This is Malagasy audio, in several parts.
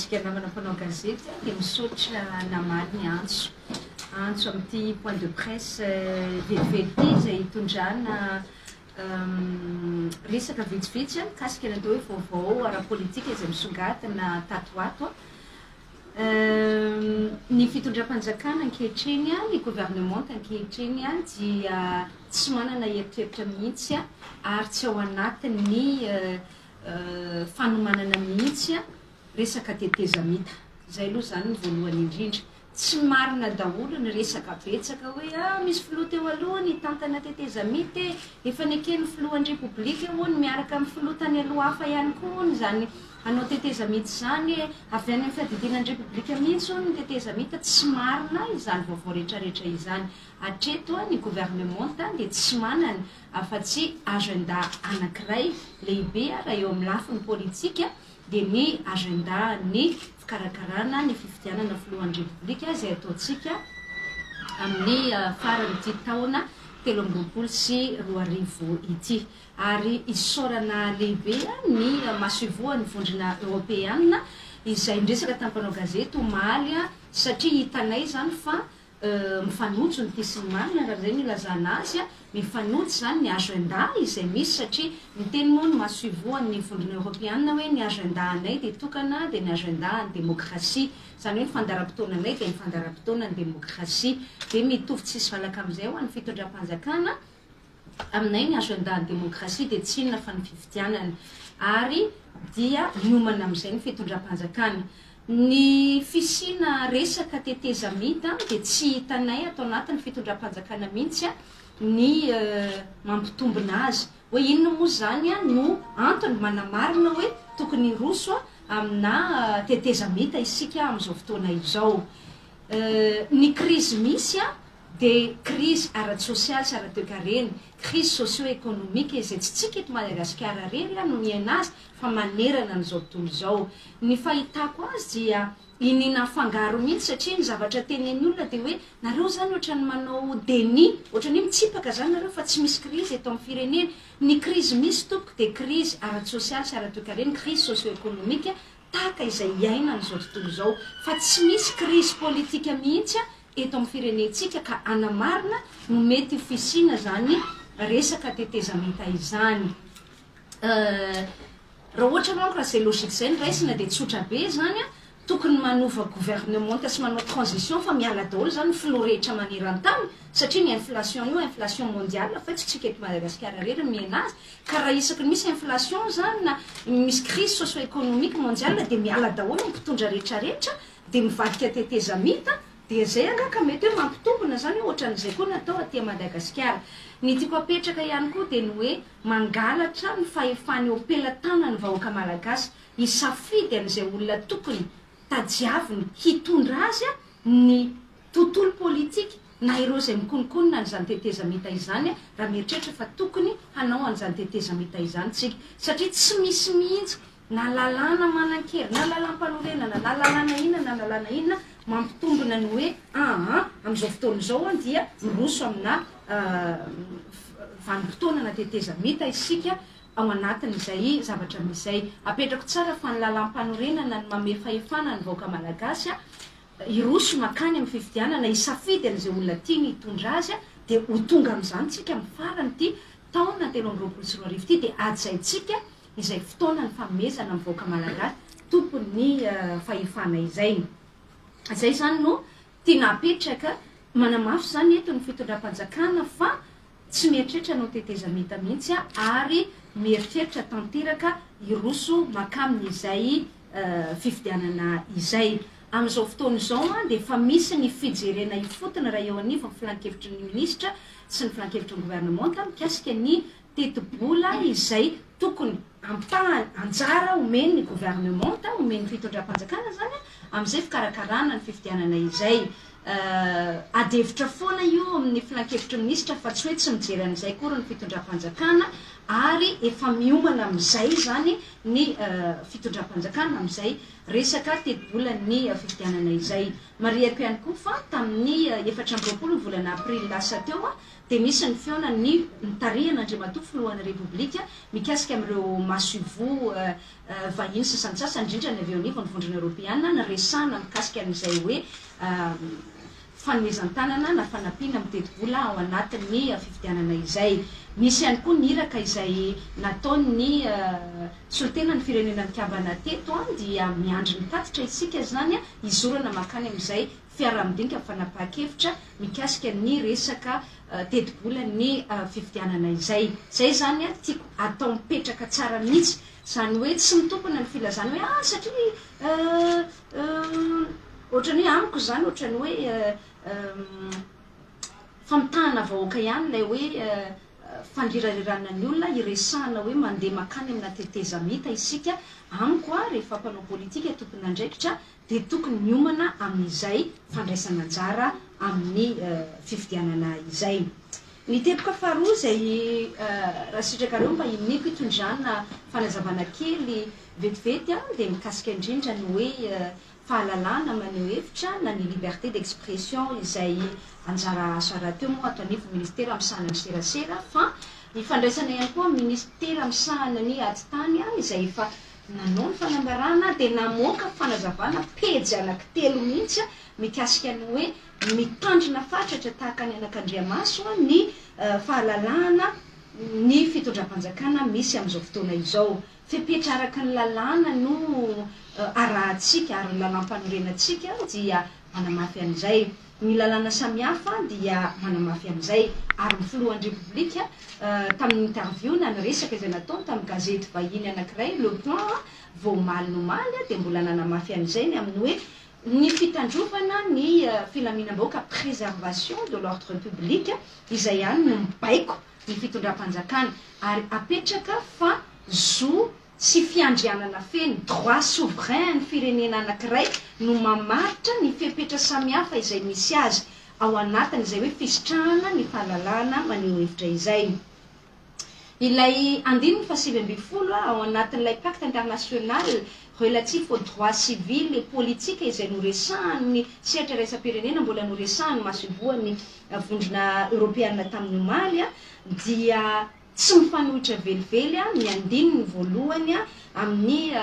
antsika namana mpanao gazety dia misaotra namaly ny antso. Antso amin'ity point de presse vetivety ity izay hitondrana resaka vitsivitsy mikasika ny atao hoe vaovao ara-politika izay misongadina tato ho ato. Ny fitondram-panjakana ankehitriny, ny governemanta ankehitriny dia tsy manana eritreritra mihitsy ary tsy ao anatin'ny fanomanana mihitsy resaka tetezamita. Izay aloha izany ny voalohany indrindra. Tsy marina daholo ny resaka betsaka hoe ah misy filoha teo aloha nitantana tetezamita e, efa neken'ny filohan'ny repoblika hono miaraka amin'ny filoha tany aloha hafa ihany koa hono izany hanao tetezamita izany e, avy any amin'ny fiadidiana ny repoblika mihitsy hono ny tetezamita, tsy marina izany vaovao rehetrarehetra izany. Hatreto ny governemanta dia tsy manana afa-tsy agenda anankiray lehibe raha eo amin'ny lafiny politika dia ny agenda ny fikarakarana ny fifidianana filohan'ny Repoblika izay ataontsika amin'ny faran'ity taona 2023 ity. Ary isaorana lehibe ny masoivohon'ny Vondrona Eoropeana izay niresaka tamin'ny mpanao gazety omaly satria hitanay izany fa mifanojo ny tia sy ny marina raha izay no ilazana azy, mifanojo izany ny agenda izay misy satria niteny moa ny masoivohon'ny Vondrona Eoropeana hoe ny agenda anay dia tokana dia ny agenda an'ny demokrasia, izany hoe ny fandaharam-potoananay dia ny fandaharam-potoanan'ny demokrasia, dia mitovy tsisy valaka amin'izay ho an'ny fitondram-panjakana. Aminay ny agenda ny demokrasia dia tsy inona fa ny fifidianana ary dia miomana amin'izay ny fitondram-panjakana. Ny fisiana resaka tetezamita dia tsy hitanay ato anatin'ny fitondram-panjakana mihitsy ny mampitombina azy. Hoe inona moa izany no antony manamarina hoe tokony hiroso amina tetezamita isika amin'izao fotoana izao. Ny krizy misy dia krizy ara-tsosialy sy ara-toekarena, crise socio-economique, izay tsy tsika eto Madagasikara irery no miaina azy fa manerana an'izao tontolo izao. Ny fahitako azy dia iniana afangaro mihitsy satria ny zavatra tenenin'ny olona dia hoe nareo izany ohatran'ny manao déni, ohatran'ny hoe mitsipaka izany nareo fa tsy misy krizy eto amin'ny firenena. Ny krizy misy tompoko dia krizy ara-tsosialy sy ara-toekarena, crise socio-economique, tahaka izay iainan'izao tontolo izao fa tsy misy krizy politika mihitsy eto amin'ny firenentsika ka anamarina no mety ho fisiana izany resaka tetezamita izany. Raha ohatra manko raha izay logique izay no raisina dia tsotra be izany, tokony manova gouvernementa sy manao transition fa miala daholo izany ny filoha rehetra maneran-tany satria ny inflation io inflation mondiale fa tsy tsika eto Madagasikara irery no miaina azy ka raha isaky ny misy inflation izany na misy crise socio-economique mondiale dia miala daholo ny mpitondra rehetra rehetra dia mivadika tetezamita Dia zay angaha ka mety hoe mampitombina zany hoe ohatran'izay koa natao aty Madagasikara. Ny tiako apetraka ihany koa dia ny hoe mangalatra ny fahefana eo am-pelatanan'ny vahoaka malagasy hisafidy an'izay olona tokony tadiaviny hitondra azy ny tontolo politika na ireo izay mikononkonona an'izany tetezamita izany raha mieritreritra fa tokony hanao an'izany tetezamita izany tsika satria tsy misy mihitsy na lalàna manan-kery, na lalàm-panorenana, na lalàna inona na lalàna inona mampitombina ny hoe aa amin'izao fotoana izao an dia miroso amina vanim-potoana na tetezamita isika ao anatin'izay zavatra misy izay. Apetrako tsara fa ny lalàm-panorenana no mamehy fahefana ny vahoaka malagasy hiroso mankany amin'ny fifidianana, hisafidy an'izay olona tiany hitondra azy dia ho tonga amin'izany tsika amin'ny faran'ity taona 2023 ity dia hajaintsika izay fotoana ny fanomezana ny vahoaka malagasy tompon'ny fahefana izay. Izay izany no tiana apetraka, manamafy izany eto ny fitondram-panjakana fa tsy mieritreritra hanao tetezamita mihitsy ary mieritreritra tanteraka hiroso mankamin'izay fifidianana izay. Amin'izao fotoana izao dia efa misy ny fijerena ifotony raha eo anivon'ny filankevitry ny minisitra sy ny filankevitry ny governemanta mikasika ny tetibola izay tokony ampahany anjara omen'ny governemanta, omen'ny fitondram-panjakana izany amin'izay fikarakarana ny fifidianana izay. Ady hevitra foana io amin'ny filankevitry ny minisitra fa tsy hoe tsy mijery an'izay akory ny fitondram-panjakana ary efa miomana amin'izay izany ny fitondram-panjakana amin'izay resaka tetibolan'ny fifidianana izay. Marihako ihany koa fa tamin'ny 24 ny volana aprily lasa teo dia nisy ny fihaonan'ny nitarihan'Andriamatoa Filohan'ny Repoblika mikasika mikasika amin'ireo masoivoho vahiny sasantsasany, indrindra ny avy eo anivon'ny Vondrona Eoropeana, niresahana mikasika an'izay hoe fanomezan-tanana na fanampiana amin'ny tetibola ao anatin'ny fifidianana izay. Nisy ihany koa ny iraka izay nataon'ny solontenan'ny Firenena Mikambana teto, dia miandry ny tatitra isika izany hizorana mankany amin'izay fiaraha-midinika fanapahan-kevitra mikasika ny resaka tetibolan'ny fifidianana izay. Izay izany tiako atao mipetraka tsara mihitsy, izany hoe tsy mitombina ny filazana hoe ah satria ohatran'ny hoe amiko izany ohatran'ny hoe famitahana vahoaka ihany ilay hoe fandrirarirana ny olona hiresahana hoe mandeha mankany amina tetezamita isika. Amiko rehefa mpanao politika tompon'andraikitra dia tokony miomana amin'izay fandraisana anjara amin'ny fifidianana izay. Ny teboka faharoa izay raha sitrakareo mba iniako hitondrana fanazavana kely vetivety dia mikasika indrindra ny hoe fahalalahana maneho hevitra na ny liberté d'expression izay anjara asa rahateo moa ato anivon'ny ministera misahana ny serasera fa ifandraisana ihany koa amin'ny ministera misahana ny atitany izay efa nanao ny fanambarana dia namoaka fanazavana pejy anankitelo mihitsy mikasika ny hoe mitandrina fatratra tahaka ny anakandriamaso ny fahalalahana ny fitondram-panjakana misy amin'izao fotoana izao. Fepetra araka ny lalàna no arahantsika ary ny lalàm-panorenantsika dia manamafy an'izay. Ny lalàna samihafa dia manamafy an'izay. Ary ny filohan'ny Repoblika tamin'ny interview na ny resaka izay nataony tamin'ny gazety vahiny anankiray Le Point vao omaly no omaly dia mbola nanamafy an'izay ny amin'ny hoe ny fitandrovana ny filaminam-bahoaka, préservation de l'ordre public, izay ihany no mibaiko ny fitondram-panjakana ary apetraka fa zo sy fiandrianana feno, droit souverain, ny firenena anankiray no mamaritra ny fepetra samihafa izay misy azy ao anatin'izay hoe fisitrahana ny fahalalahana maneho hevitra izay. Ilay andininy faha-19 ao anatin'ilay Pacte international relatif aux droits civils et politiques izay noresahan'ny sehatra iraisam-pirenena, mbola noresahan'ny masoivohon'ny Vondrona Eoropeana tamin'ny omaly, dia tsy mifanohitra velively ny andininy voalohany amin'ny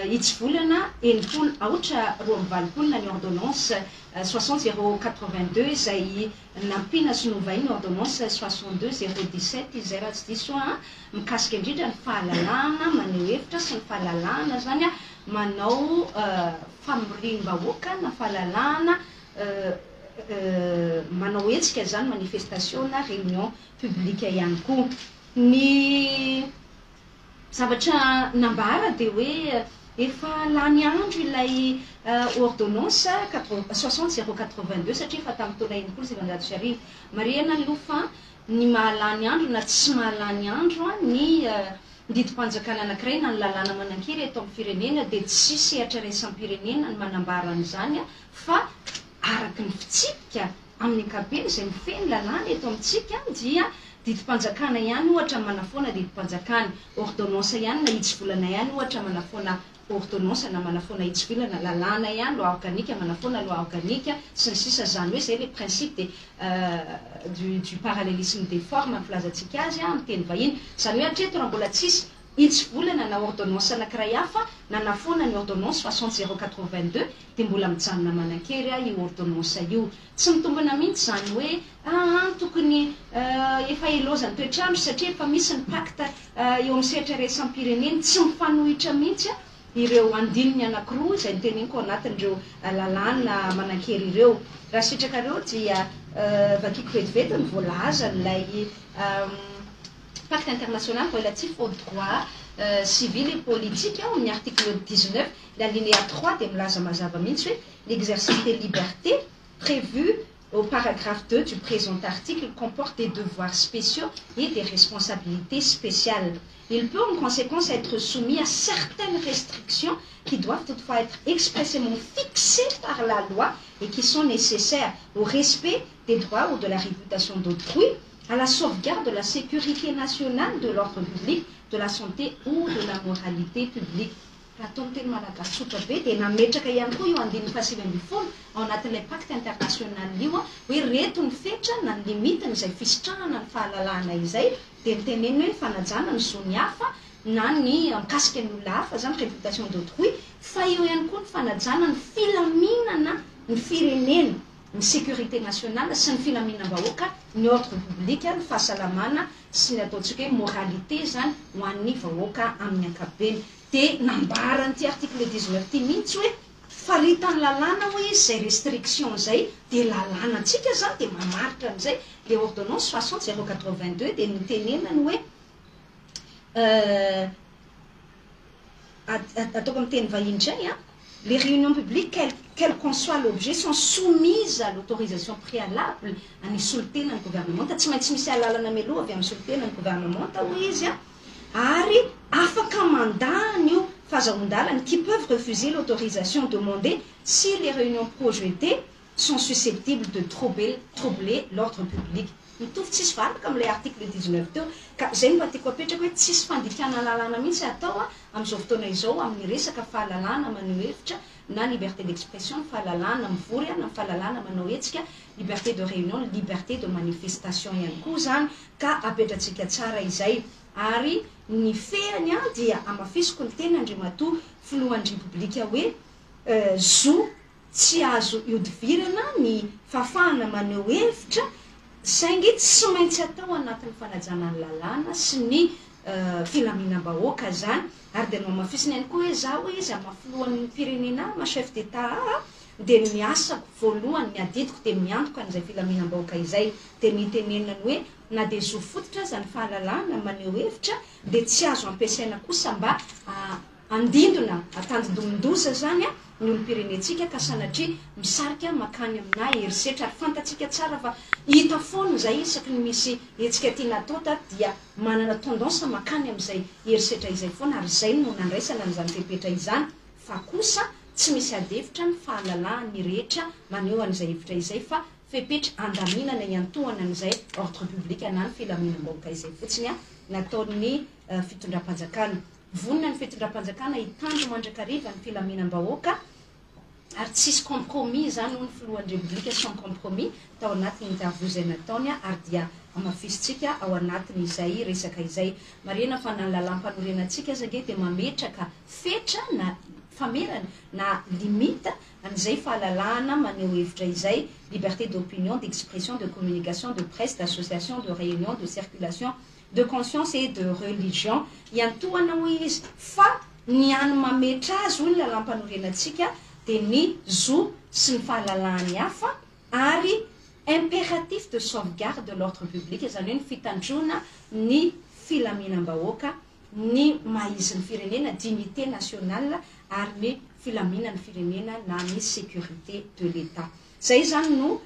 hitsivolana 60 aotra 82 na ny ordonnance 60 082 izay nampiana sy novain'ny ordonnance 62 017 izay raha tsy diso mikasika indrindra ny fahalalahana maneho hevitra sy ny fahalalahana zany manao famoriam-bahoaka na fahalalahana manao hetsika zany, manifestation na réunion publique ihany koa. Ny zavatra nambara dia hoe efa lany andro ilay ordonnance 60 082 satria efa tamin'ny taona 1960. Marihana aloha fa ny mahalany andro na tsy mahalany andro ny didim-panjakana anankiray na ny lalàna manan-kery eto amin'ny firenena dia tsy sehatra iraisam-pirenena ny manambara an'izany fa araka ny fitsipika amin'ny ankapobeny izay mifehy ny lalàna eto amintsika dia didim-panjakana ihany ohatra manafoana didim-panjakana, ordonnance ihany na hitsivolana ihany ohatra manafoana ordonnance na manafoana hitsivolana, lalàna ihany, loi organique manafoana loi organique sy ny sisa. Izany hoe izay le principe de du parallélisme des formes ny filazantsika azy amin'ny teny vahiny. Izany hoe hatreto raha mbola tsisy hitsivolana na ordonnance anankiray hafa nanafoana ny ordonnance 60 082 dia mbola mijanona manan-kery io ordonnance io. Tsy mitombina mihitsy izany hoe tokony efa ilaozan'ny toetrandro satria efa misy ny pacte eo amin'ny sehatra iraisam-pirenena. Tsy mifanohitra mihitsy ireo andininy anankiroa izay noteneniko ao anatin'ireo lalàna manan-kery ireo. Raha sitrakareo dia vakiko vetivety ny voalazan'ilay pacte international relatif aux droits civils et politiques ao amin'ny article 19 l'alinéa 3 dia milaza mazava mihitsy hoe l'exercice des libertés prévu au paragraphe 2 du présent article comporte des devoirs spéciaux et des responsabilités spéciales. Il peut en conséquence être soumis à certaines restrictions qui doivent toutefois être expressément fixées par la loi et qui sont nécessaires au respect des droits ou de la réputation d'autrui, à la sauvegarde de la sécurité nationale, de l'ordre public, de la santé ou de la moralité publique. Raha atao amin'ny teny malagasy tsotra be dia nametraka ihany koa io andininy faha-19 ao anatin'ilay pacte international io hoe reto ny fetra na ny limite-n'izay fisitrahana ny fahalalahana izay dia niteneniny hoe ny fanajana ny zon'ny hafa na ny mikasika ny olona hafa izany, réputation d'autrui, fa eo ihany koa ny fanajana ny filaminana ny firenena, ny sécurité nationale sy ny filaminam-bahoaka, ny ordre public, ny fahasalamana sy ny ataontsika hoe moralité izany ho an'ny vahoaka amin'ny ankapobeny. Dia nambaran'ity article 19 ity mihitsy hoe faritan'ny lalàna hoy izy izay restriction izay, dia lalànantsika izany dia mamaritra an'izay, ilay ordonnance 60 082 dia nitenenany hoe ataoko amin'ny teny vahiny indray an, les réunions publiques quel quel qu'en soit l'objet sont soumises à l'autorisation préalable an'ny solontenan'ny governemanta, tsy maintsy misy alalana mialoha avy amin'ny solontenan'ny governemanta hoy izy an, ary afaka mandà an'io fahazahoan-dalana, qui peuvent refuser l'autorisation demandée si les réunions projetées sont susceptibles de troubler troubler l'ordre public. Mitovy tsisy valaka amin'ilay article 19 teo. Ka izay no mba tiako apetraka hoe tsisy fandikana lalàna mihitsy atao amin'izao fotoana izao amin'ny resaka fahalalahana maneho hevitra na liberté d'expression, ny fahalalahana mivory na ny fahalalahana manao hetsika, liberté de réunion, liberté de manifestation ihany koa izany ka apetratsika tsara izay. Ary ny fehiny dia hamafisiko ny teny Andriamatoa Filohan'ny Repoblika hoe zo Tsy azo ihodivirana ny fahafahana maneho hevitra saingy tsy maintsy atao anatin'ny fanajana ny lalàna sy ny filaminam-bahoaka izany ary dia nohamafisiny ihany koa hoe izaho hoy izy amin'ny maha filohan'ny firenena ahy, maha chef d'Etat ahy dia ny asako voalohany, ny adidiko dia miantoka an'izay filaminam-bahoaka izay. Dia nitenenany hoe na dia zo fototra aza ny fahalalahana maneho hevitra dia tsy azo ampiasaina kosa mba Andindona, atandindomin-doza izany ny olom-pirenentsika ka sanatria misarika mankany aminà herisetra ary fantatsika tsara fa hita foana izay isaky ny misy hetsika tiana atao dia manana tendance mankany amin'izay herisetra izay foana ary izay no nandraisana an'izany fepetra izany fa kosa tsy misy ady hevitra ny fahalalahan'ny rehetra maneho an'izay hevitra izay fa fepetra andaminana hiantohana an'izay ordre public na ny filaminam-bahoaka izay fotsiny nataon'ny fitondram-panjakana. Vonona ny fitondram-panjakana hitandro mandrakariva ny filaminam-bahoaka ary tsy hisy compromis izany hoy ny filohan'ny Repoblika sans compromis tao anatin'ny interview izay nataony ary dia hamafisintsika ao anatin'izay resaka izay. Marihina fa na ny lalàmpanorenantsika aza ange dia mametraka fetra na famerana na limite an'izay fahalalahana maneho hevitra izay, liberté d'opinion, d'expression, de communication, de presse, d'association, de réunion, de circulation, de conscience et de religion iantohana hoy izy fa ny hany mametra azy hoy ny lalampanorenantsika dia ny zo sy ny fahalalahan'ny hafa ary impératif de sauvegarde de l'ordre public izany hoe ny fitandroana ny filaminam-bahoaka ny maha izy ny firenena, dignité nationale, ary ny filaminan'ny firenena na ny sécurité de l'Etat. Izay izany no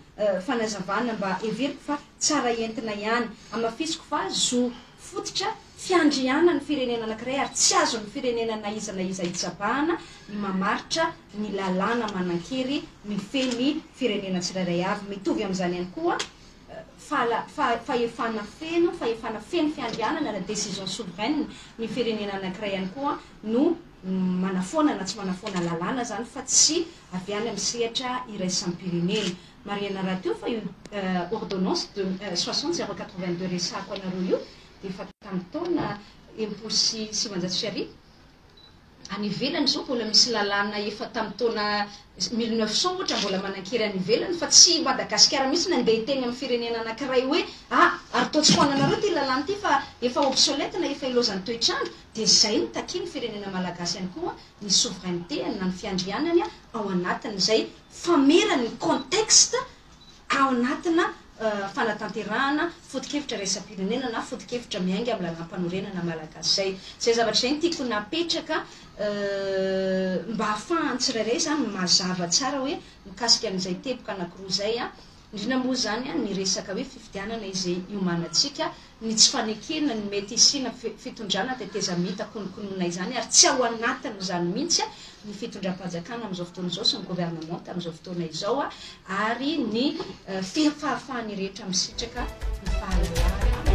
fanazavana mba heveriko fa tsara entina ihany. Hamafisiko fa zo fototra fiandrianan'ny firenena anankiray ary tsy azon'ny firenena na iza na iza itsabahana ny mamaritra ny lalàna manan-kery mifehy ny firenena tsirairay avy. Mitovy amin'izany ihany koa fahefana feno, fahefana feno fiandrianana na décision souveraine ny firenena anankiray ihany koa no manafoana na tsy manafoana lalàna izany fa tsy avy any amin'ny sehatra iraisam-pirenena. Marihana rahateo fa io ordonnance de 60 082 resahako anareo io dia efa tamin'ny taona 1960. Any ivelany izao mbola misy lalàna efa tamin'ny taona 1900 ohatra mbola manan-kery any ivelany fa tsy i Madagasikara mihitsy no andeha hiteny amin'ny firenena anankiray hoe ah ary toa tsy foananareo ity lalàna ity fa efa obsolète na efa ilaozan'ny toetr'andro dia izay no takian'ny firenena malagasy ihany koa ny souveraineté-ny na ny fiandrianany ao anatin'izay famerany ny contexte ao anatina fanatanterahana foto-kevitra iraisam-pirenena na foto-kevitra miainga amin'ny lalàmpanorenana malagasy izay. Izay zavatra izay no tiako napetraka mba hahafahan'ny tsirairay izany mazava tsara hoe mikasika an'izay teboka anankiroa izay. Indrindra moa izany ny resaka hoe fifidianana izay iomanantsika, ny tsy fanekena ny mety hisiana fitondrana tetezamita konokonona izany ary tsy ao anatin'izany mihitsy ny fitondram-panjakana amin'izao fotoana izao sy ny governemanta amin'izao fotoana izao ary ny fahafahan'ny rehetra misitraka ny fahalalahana.